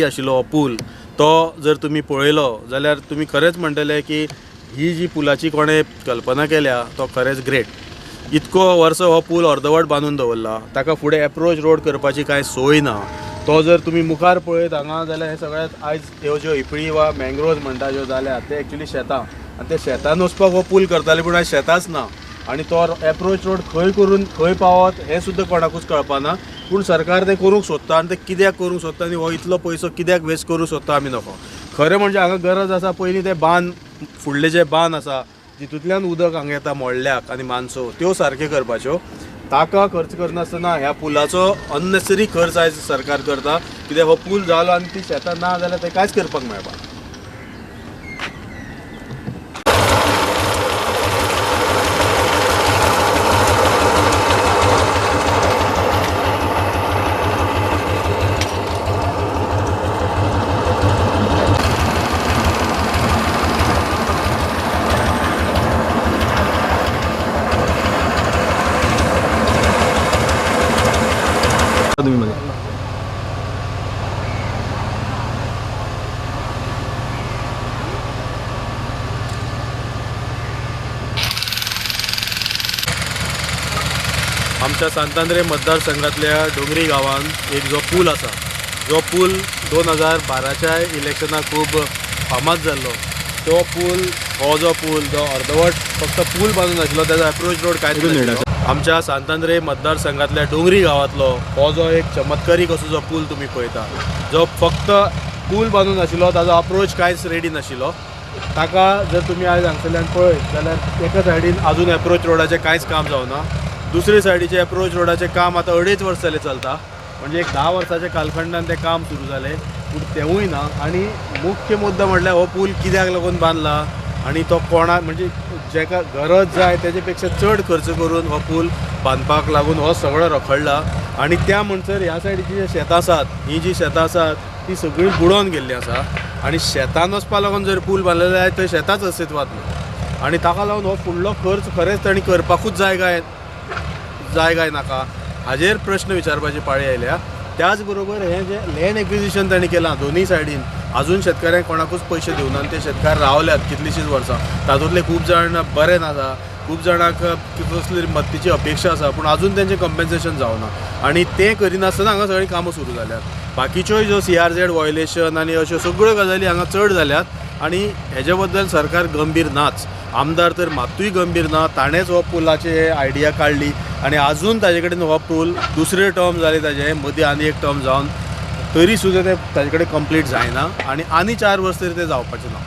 आशिल्लो हो पूल तो जर तुमी पळयलो जाल्यार तुमी खरेंच म्हणटले की ही जी पुलाची कोणें कल्पना केल्या तो खरेंच ग्रेट. इतको वर्स हो पूल अर्दवट बांदून दवरला, ताका फुडें एप्रोच रोड करपाची कांय सोय ना. तो जर तुमी मुखार पळयत हांगा जाल्यार हे सगळ्यात आयज ह्यो ज्यो इपळी वा मँग्रोव्ज म्हणटा ज्यो जाल्यात ते एक्चुली शेतां, आनी ते शेतान वचपाक हो पूल करताले पूण आयज शेतांच ना आनी तो एप्रोच रोड खंय करून खंय पावत हें सुद्दां कोणाकूच कळपाना. पूण सरकार तें करूंक सोदता आनी तें कित्याक करूंक सोदता आनी हो इतलो पयसो कित्याक वेस्ट करूंक सोदता आमी नको. खरें म्हणजे हांगा गरज आसा पयलीं ते बांद, फुडले जे बांद आसा जितूंतल्यान उदक हांगा येता मोडल्याक आनी मानसो त्यो सारक्यो करपाच्यो, ताका खर्च करनासतना ह्या पुलाचो अननेसेसरी खर्च आयज सरकार करता. कित्याक हो पूल जालो आनी ती शेतां ना जाल्यार तें कांयच करपाक मेळपाक. आमच्या सांतांद्रे मतदारसंघातल्या डोंगरी गांवांत एक जो पूल आसा, जो पूल 2012च्या इलेक्शनाक खूब फामाद जाल्लो, तो पूल हो जो पूल जो अर्दवट फक्त पूल बांदून आशिल्लो ताजो एप्रोच रोड कांयच नाशिल्लो. आमच्या सांतांद्रे मतदारसंघातल्या डोंगरी गांवांतलो हो जो एक चमत्कारीक असो जो पूल तुमी पळयता, जो फक्त पूल बांदून आशिल्लो ताजो अप्रोच कांयच रेडी नाशिल्लो. ताका जर तुमी आयज हांगसरल्यान पळयत जाल्यार एका सायडीन आजून एप्रोच रोडाचें कांयच काम जावना, दुसरे सायडीचें एप्रोच रोडाचें काम आतां 2.5 वर्स जालें चलता, म्हणजे एक 10 वर्साच्या कालखंडान तें काम सुरू जालें पूण तेंवूय ना. आनी मुख्य मुद्दो म्हटल्यार हो पूल कित्याक लागून बांदला आनी तो कोणा म्हणजे जेका गरज जाय तेजे पेक्षा चड खर्च करून हो पूल बांदपाक लागून हो सगळो रखडला. आनी त्या म्हणसर ह्या सायडीची जी शेतां आसात, ही जी शेतां आसात ती सगळीं बुडोवन गेल्लीं आसा आनी शेतान वचपा लागून जर पूल बांदलेलो जाल्यार थंय शेतांच अस्तित्वांत ना आनी ताका लागून हो फुडलो खर्च खरेंच तांणी करपाकूच जाय काय नाका हाजेर प्रश्न विचारपाची पाळी आयल्या. त्याच बरोबर हें जें लँड एक्विजिशन तांणी केलां दोनूय सायडीन, आजून शेतकाऱ्यांक कोणाकूच पयशे दिवना आनी ते शेतकार रावल्यात कितलींशींच वर्सां, तातूंतले खूब जाण बरे नासा, खूब जाणांक कसली मदतीची अपेक्षा आसा पूण आजून तेंचें कंपेन्सेशन जावना आनी तें करिनासतना हांगा सगळीं कामां सुरू जाल्यात. बाकीच्योय ज्यो CRZ violation आनी अश्यो सगळ्यो गजाली हांगा चड जाल्यात आनी हेजे बद्दल सरकार गंभीर नाच. आमदार तर मात्तूय गंभीर ना, ताणेंच हो पुलाची आयडिया काडली आनी आजून ताजे कडेन हो पूल दुसरे टर्म जाले ताजे मदीं आनी एक टर्म जावन तरी सुद्दां ते ताजे कडेन कंप्लीट जायना आनी आनी 4 वर्स तरी ते जावपाचें ना.